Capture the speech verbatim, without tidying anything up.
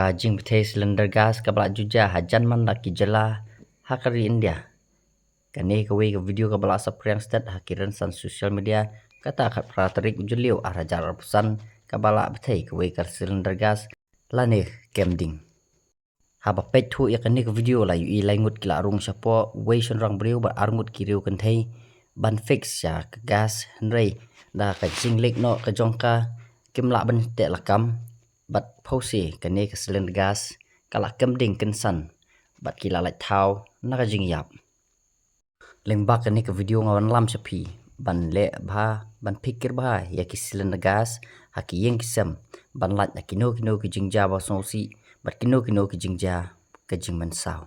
Ka jingbthei cylinder gas kaba la ju jia hajan man la ki jylla ha ka ri India. Kane kawei ka video kaba la saphriang stet ha ki rynsan social media, kata khatphra tarik u Jylliew ar hajar arphew san, kaba la bthei kawei ka cylinder gas lane kem ding. Haba peit thuh ïa kane ka video la ïohi lai ngut ki la rung shapoh, wei shynrang briew bad ar ngut ki riew kynthei ban fix ïa ka gas, hynrei da ka jingleh noh ka jong ka kim lah ban teh lakam, bad phewse kane ka cylinder gas ka la kem ding kynsan bad ki la lait thaw na ka jingïap. Lyngba kane ka video nga wanlam sha phi ban leh bha, ban phikir bha ïa ki cylinder gas ha ki ïing ki sem, ban lait na kino kino ki jingjia ba sngewsih bad kino kino ki jingjia ka jingmynsaw.